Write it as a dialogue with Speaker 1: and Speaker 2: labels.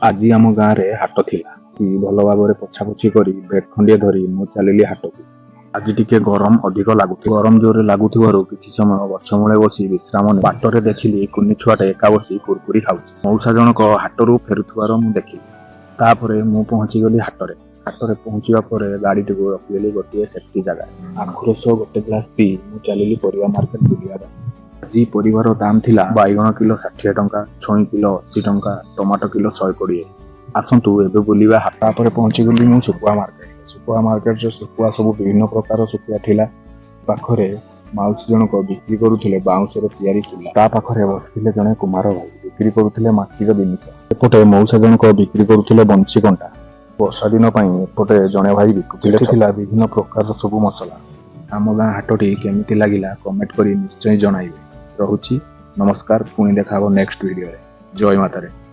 Speaker 1: ଆଜି ଆମ ଗାଁରେ ହାଟ ଥିଲା। ଭଲ ଭାବରେ ପୋଛାପୋଛି କରି ବ୍ୟାଗ୍ ଖଣ୍ଡିଏ ଧରି ମୁଁ ଚାଲିଲି ହାଟକୁ। ଆଜି ଟିକେ ଗରମ ଅଧିକ ଲାଗୁଥିଲା। ଗରମ ଜୋରରେ ଲାଗୁଥିବାରୁ କିଛି ସମୟ ଗଛ ମୂଳେ ବସି ବିଶ୍ରାମ ନେଲି। ବାଟରେ ଦେଖିଲି କୁନି ଛୁଆଟେ ଏକା ବସି କୁରକୁରି ଖାଉଛି। ମଉସା ଜଣକ ହାଟରୁ ଫେରୁଥିବାର ମୁଁ ଦେଖିଲି। ତାପରେ ମୁଁ ପହଞ୍ଚିଗଲି ହାଟରେ। ହାଟରେ ପହଞ୍ଚିବା ପରେ ଗାଡ଼ିଟିକୁ ରଖିଦେଲି ଗୋଟିଏ ସେଫ୍ଟି ଜାଗାରେ। ଆଖୁ ରସ ଗୋଟେ ଗ୍ଲାସ ପିଇ ମୁଁ ଚାଲିଲି ପରିବା ମାର୍କେଟ ବୁଲିବା ପାଇଁ। ଆଜି ପରିବାର ଦାମ ଥିଲା ବାଇଗଣ କିଲୋ 60 ଟଙ୍କା, ଛୁଇଁ କିଲୋ 80 ଟଙ୍କା, ଟମାଟୋ କିଲୋ 120। ଆସନ୍ତୁ ଏବେ ବୁଲିବା ହାଟ। ପରେ ପହଞ୍ଚିଗଲି ମୁଁ ଶୁଖୁଆ ମାର୍କେଟ। ଶୁଖୁଆ ମାର୍କେଟରେ ଶୁଖୁଆ ସବୁ ବିଭିନ୍ନ ପ୍ରକାର ଶୁଖୁଆ ଥିଲା। ପାଖରେ ମାଉସୀ ଜଣକ ବିକ୍ରି କରୁଥିଲେ ବାଉଁଶରେ ତିଆରି କୁଲା। ତା ପାଖରେ ବସିଥିଲେ ଜଣେ କୁମାର ଭାଇ, ବିକ୍ରି କରୁଥିଲେ ମାଟିର ଜିନିଷ। ଏପଟେ ମଉସା ଜଣକ ବିକ୍ରି କରୁଥିଲେ ବଂଶୀ କଣ୍ଟା ବର୍ଷା ଦିନ ପାଇଁ। ଏପଟେ ଜଣେ ଭାଇ ବିକୁଥିଲେ ଥିଲା ବିଭିନ୍ନ ପ୍ରକାରର ସବୁ ମସଲା। ଆମ ଗାଁ ହାଟଟି କେମିତି ଲାଗିଲା, କମେଣ୍ଟ କରି ନିଶ୍ଚୟ ଜଣାଇବେ। ରହୁଛି, ନମସ୍କାର। ପୁଣି ଦେଖା ହବ ନେକ୍ସଟ ଭିଡ଼ିଓରେ। ଜୟ ମାତାରେ।